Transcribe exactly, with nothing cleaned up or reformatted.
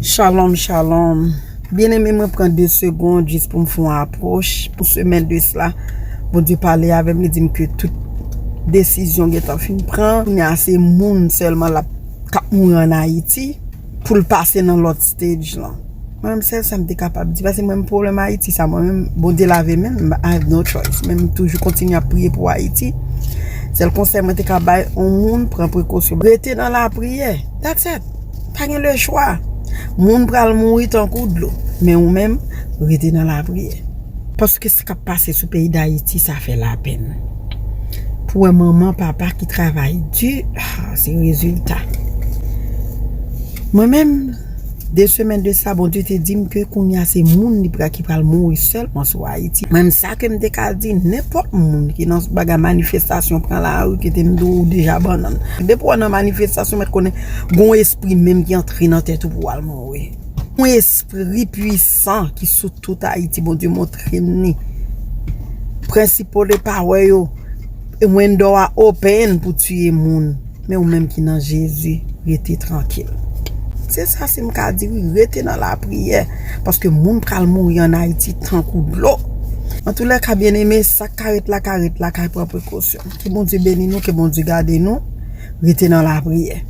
Shalom, shalom. Byeneme, mwen pran de segonn jis pou m fè yon apwòch. Yon semèn de sila, Bondye pale avè m, li di m ke tout desizyon gentan fin pran. Kounye a se moun sèlman l ap, k ap mouri ann Ayiti pou l pase nan lòt stage lan. Mwen menm, sèl sa m te kapab di, paske mwen menm pwoblèm Ayiti sa, mwen menm, Bondye lave men m, I have no choice. Men m toujou kontinye ap priye pou Ayiti. Sèl konsèy mwen te ka bay yon moun, pran prekosyon. Rete nan lapriyè. That's it. Pa gen lechwa. Moun pral mouri tankou dlo. Men ou menm, rete nan lapriyè. Paske sa k ap pase sou peyi Dayiti, sa fè lapenn. Pou wè manman, papa ki travay di, ah, se rezilta. Mwen menm, de semèn de sa, Bondye te di m ke kounye a se moun li pral, ki pral mouri sèlman sou Ayiti. Mwen menm, sa ke m te ka di, nenpòt moun ki nan bagay manifestasyon, pran lari, kite m di w deja bannann. Depi w nan manifestasyon, mèt konnen gon espri menm ki antre nan tèt ou pou w al mouri. Yon espri pwisan ki sou tout Ayiti, Bondye montre m ni. Prensipal de pawè yo, window a open pou tiye moun. Men ou menm ki nan Jezi, rete trankil. Se sa, si m ka di, wi, rete nan lapriyè. Paske moun pral mouri ann Ayiti tankou dlo. Antoulèka, byeneme, sa k ka ret la, ka ret la, ka pran prekosyon. Ke Bondye beni nou, ke Bondye gade nou. Rete nan lapriyè.